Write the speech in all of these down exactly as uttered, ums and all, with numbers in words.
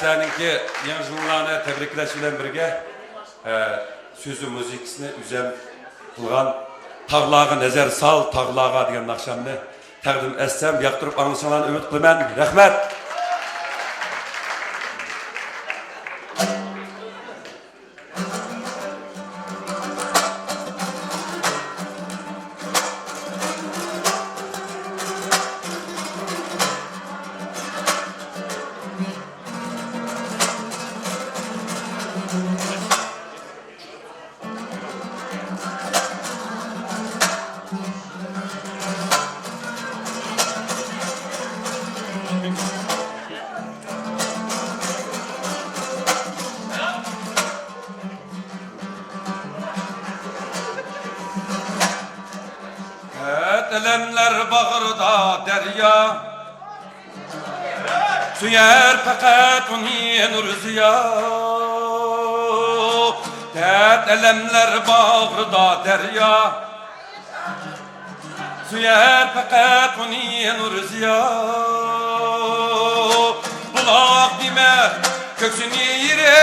سىلەرنىڭكى يېڭى يىللارنى تەبرىكلەش بىلەن بىرگە، ئە، سۆزى مۇزىكىسىنى ئۆزۈم قىلغان تاغلارغا نەزەر سال، تاغلارغا دېگەن ناخشامنى تەقدىم ئەتسەم، ياقتۇرۇپ ئاڭلىشىڭلارنى ئۈمىد قىلىمەن. رەھمەت! دەرد ئەلەملەر باغرىدا دەريا، سۆيەر پەقەت ئۇنى نۇرزىيا. دەرد ئەلەملەر باغرىدا دەريا، سۆيەر پەقەت ئۇنى نۇرزىيا. بۇلاق دېمە كۆكسىنى يېرىپ،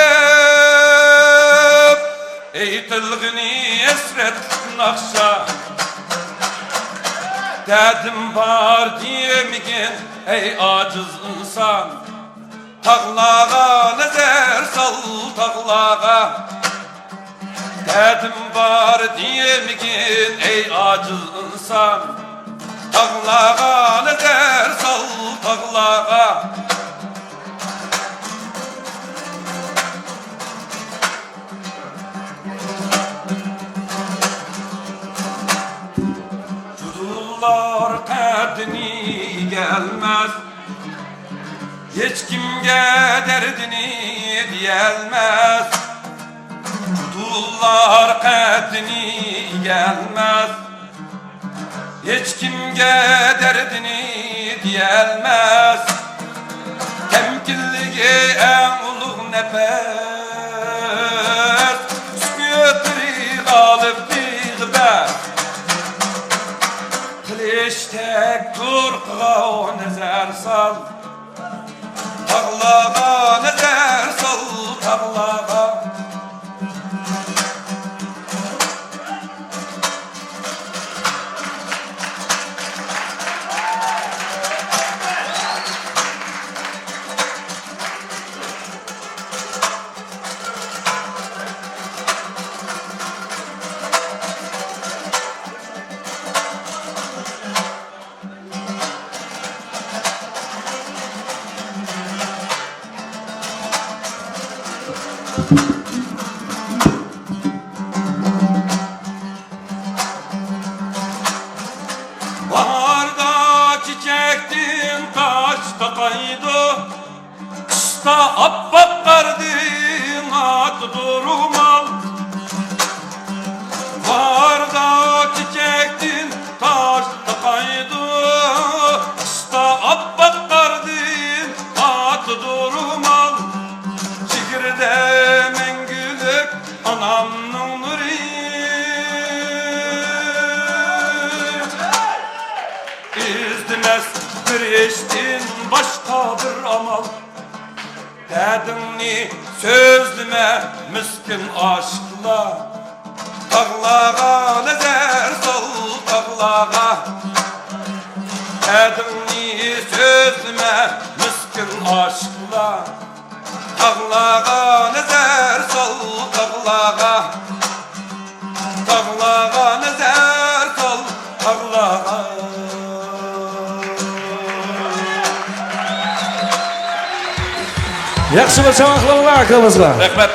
ئېيتىلغىنى ھەسرەتلىك ناخشا. دەردىم بار دېمىگىن، ئەي ئاجىز ئىنسان. تاغلارغا نەزەر سال، تاغلارغا. دەردىم بار دېمىگىن، ئەي ئاجىز ئىنسان. تاغلارغا نەزەر سال، تاغلارغا. جۇدۇنلار قەددىنى ئىگەلمەس، ھېچكىمگە دەردىنى دېيەلمەس. جۇدۇنلار قەددىنى ئىگەلمەس، ھېچكىمگە دەردىنى دېيەلمەس. تەمكىنلىكى ئەڭ ئۇلۇغ نەپەس، سۈكۈتلىرى غالىب بىغىبە. قىلىچتەك تۇرقىغا نەزەر سال. تاغلارغا نەزەر سال، تاغلارغا. باھاردا چېچەكتىن تاج تاقايدۇ، قىشتا ئاپئاق قاردىن ئاتىدۇ رومال. باھاردا چېچەكتىن تاج تاقايدۇ، قىشتا ئاپئاق قاردىن ئاتىدۇ رومال. جىگىردە مەڭگۈلۈك ئانامنىڭ نۇرى. ئىزدىمەس بىر ئىشتىن باشقا بىر ئامال. دەردىڭنى سۆزلىمە، مىسكىن ئاشىقلار. تاغلارغا نەزەر سال، تاغلارغا. دەردىڭنى سۆزلىمە، مىسكىن ئاشىقلار. تاغلارغا نەزەر سال، تاغلارغا. تاغلارغا نەزەر سال، تاغلارغا. ياخشى بىر چاۋاك قىلىڭلار ئاكىمىزغا. رەھمەت.